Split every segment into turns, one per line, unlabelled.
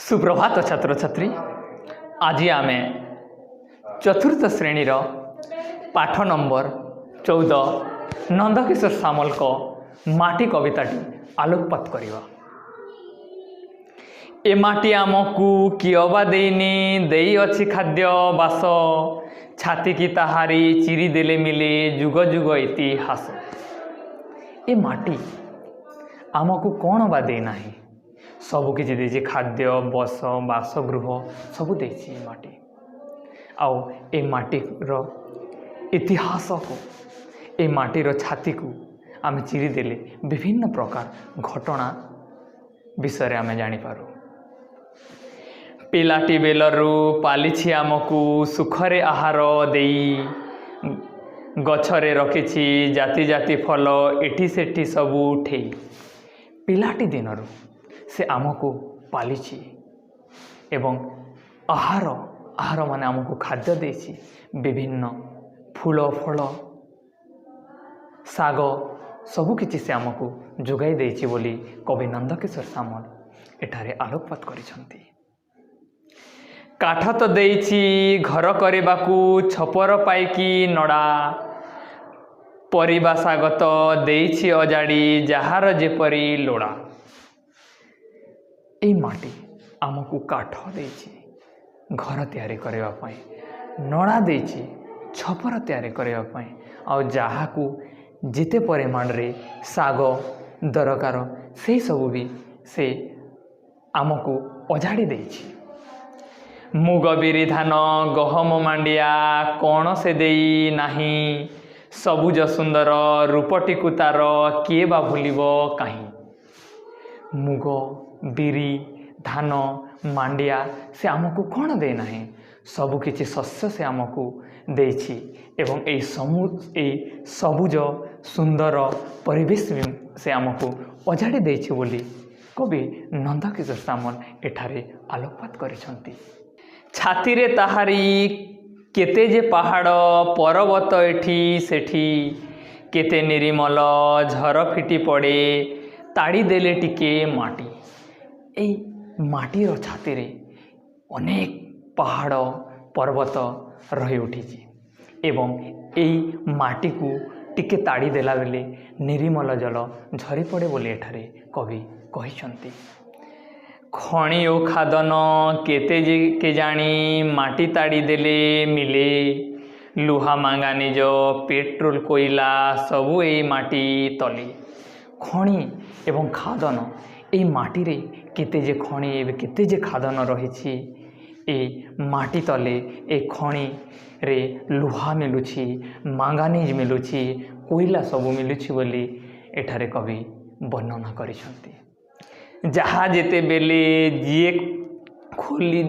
ସୁପ୍ରଭାତ ଛାତ୍ରଛାତ୍ରୀ। ଆଜି ଆମେ ଚତୁର୍ଥ ଶ୍ରେଣୀର ପାଠ ନମ୍ବର 14, ନନ୍ଦକିଶୋର ସାମଲଙ୍କ ମାଟି କବିତାଟି ଆଲୋକପାତ କରିବା। ଏ ମାଟି ଆମକୁ କିଅବା ଦେଇନି, ଦେଇଅଛି ଖାଦ୍ୟ ବାସ। ଛାତିକି ତାହାରି ଚିରି ଦେଲେ ମିଲେ ଯୁଗ ଯୁଗ ଇତିହାସ। ଏ ମାଟି ଆମକୁ କ'ଣ ବା ଦେଇନାହିଁ? ସବୁ କିଛି ଦେଇଛି। ଖାଦ୍ୟ, ବସ, ବାସଗୃହ ସବୁ ଦେଇଛି ଏ ମାଟି। ଆଉ ଏ ମାଟିର ଇତିହାସକୁ, ଏ ମାଟିର ଛାତିକୁ ଆମେ ଚିରିଦେଲେ ବିଭିନ୍ନ ପ୍ରକାର ଘଟଣା ବିଷୟରେ ଆମେ ଜାଣିପାରୁ। ପିଲାଟି ବେଲରୁ ପାଲିଛି ଆମକୁ ସୁଖରେ ଆହାର ଦେଇ। ଗଛରେ ରଖିଛି ଜାତି ଜାତି ଫଲ ଏଠି ସେଠି ସବୁ ଠେଇ। ପିଲାଟି ଦିନରୁ ସେ ଆମକୁ ପାଲିଛି ଏବଂ ଆହାର, ଆହାର ମାନେ ଆମକୁ ଖାଦ୍ୟ ଦେଇଛି। ବିଭିନ୍ନ ଫୁଲ, ଫଳ, ଶାଗ ସବୁକିଛି ସେ ଆମକୁ ଯୋଗାଇ ଦେଇଛି ବୋଲି କବି ନନ୍ଦକିଶୋର ସାମଲ ଏଠାରେ ଆଲୋକପାତ କରିଛନ୍ତି। କାଠ ତ ଦେଇଛି ଘର କରିବାକୁ, ଛପର ପାଇକି ନଡ଼ା। ପରିବା ଶାଗ ତ ଦେଇଛି ଅଜାଡ଼ି, ଯାହାର ଯେପରି ଲୋଡ଼ା। ଏଇ ମାଟି ଆମକୁ କାଠ ଦେଇଛି ଘର ତିଆରି କରିବା ପାଇଁ, ନଡ଼ା ଦେଇଛି ଛପର ତିଆରି କରିବା ପାଇଁ, ଆଉ ଯାହାକୁ ଯେତେ ପରିମାଣରେ ଶାଗ ଦରକାର ସେଇ ସବୁ ବି ସେ ଆମକୁ ଅଜାଡ଼ି ଦେଇଛି। ମୁଗ, ବିରି, ଧାନ, ଗହମ, ମାଣ୍ଡିଆ କ'ଣ ସେ ଦେଇ ନାହିଁ? ସବୁଜ ସୁନ୍ଦର ରୂପଟିକୁ ତାର କିଏ ବା ଭୁଲିବ କାହିଁ? ମୁଗ, ବିରି, ଧାନ, ମାଣ୍ଡିଆ ସେ ଆମକୁ କ'ଣ ଦେଇନାହିଁ? ସବୁକିଛି ଶସ୍ୟ ସେ ଆମକୁ ଦେଇଛି ଏବଂ ଏଇ ସବୁଜ ସୁନ୍ଦର ପରିବେଶ ବି ସେ ଆମକୁ ଅଜାଡ଼ି ଦେଇଛି ବୋଲି କବି ନନ୍ଦକିଶୋର ସାମଲ ଏଠାରେ ଆଲୋକପାତ କରିଛନ୍ତି। ଛାତିରେ ତାହାରି କେତେ ଯେ ପାହାଡ଼ ପର୍ବତ ଏଠି ସେଠି। କେତେ ନିରିମଲ ଝର ଫିଟି ପଡ଼େ ତାଡ଼ି ଦେଲେ ଟିକେ ମାଟି। ଏଇ ମାଟିର ଛାତିରେ ଅନେକ ପାହାଡ଼ ପର୍ବତ ରହି ଉଠିଛି ଏବଂ ଏଇ ମାଟିକୁ ଟିକେ ତାଡ଼ି ଦେଲା ବେଳେ ନିରିମଲ ଜଳ ଝରି ପଡ଼େ ବୋଲି ଏଠାରେ କବି କହିଛନ୍ତି। ଖଣି ଓ ଖାଦନ କେତେ ଯେ କେଜାଣି ମାଟି ତାଡ଼ି ଦେଲେ ମିଲେ। ଲୁହା, ମାଙ୍ଗାନିଜ, ପେଟ୍ରୋଲ, କୋଇଲା ସବୁ ଏଇ ମାଟି ତଲେ। ଖଣି ଏବଂ ଖାଦନ, ଏଇ ମାଟିରେ କେତେ ଯେ ଖଣି ଏବେ କେତେ ଯେ ଖାଦନ ରହିଛି। ଏଇ ମାଟି ତଲେ ଏ ଖଣିରେ ଲୁହା ମିଳୁଛି, ମାଙ୍ଗାନିଜ ମିଳୁଛି, କୋଇଲା ସବୁ ମିଳୁଛି ବୋଲି ଏଠାରେ କବି ବର୍ଣ୍ଣନା କରିଛନ୍ତି। ଯାହା ଯେତେବେଳେ ଯିଏ ଖୋଳି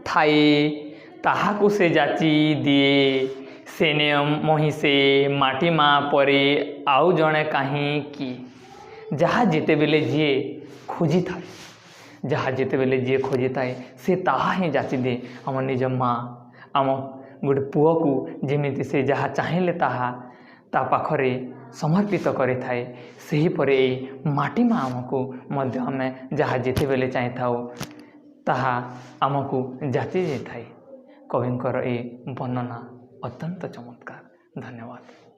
ଥାଏ, ତାହାକୁ ସେ ଯାଚି ଦିଏ। ସେନେ ମହିଷେ ମାଟି ମା ପରେ ଆଉ ଜଣେ କାହିଁକି? ଯାହା ଯେତେବେଳେ ଯିଏ ଖୋଜିଥାଏ, ଯାହା ଯେତେବେଳେ ଯିଏ ଖୋଜିଥାଏ, ସେ ତାହା ହିଁ ଯାଚି ଦିଏ। ଆମ ନିଜ ମା ଆମ ଗୋଟେ ପୁଅକୁ ଯେମିତି ସେ ଯାହା ଚାହିଁଲେ ତାହା ତା ପାଖରେ ସମର୍ପିତ କରିଥାଏ, ସେହିପରି ଏଇ ମାଟି ମା ଆମକୁ ମଧ୍ୟ ଆମେ ଯାହା ଯେତେବେଳେ ଚାହିଁଥାଉ ତାହା ଆମକୁ ଯାଚି ଦେଇଥାଏ। କବିଙ୍କର ଏ ବର୍ଣ୍ଣନା ଅତ୍ୟନ୍ତ ଚମତ୍କାର। ଧନ୍ୟବାଦ।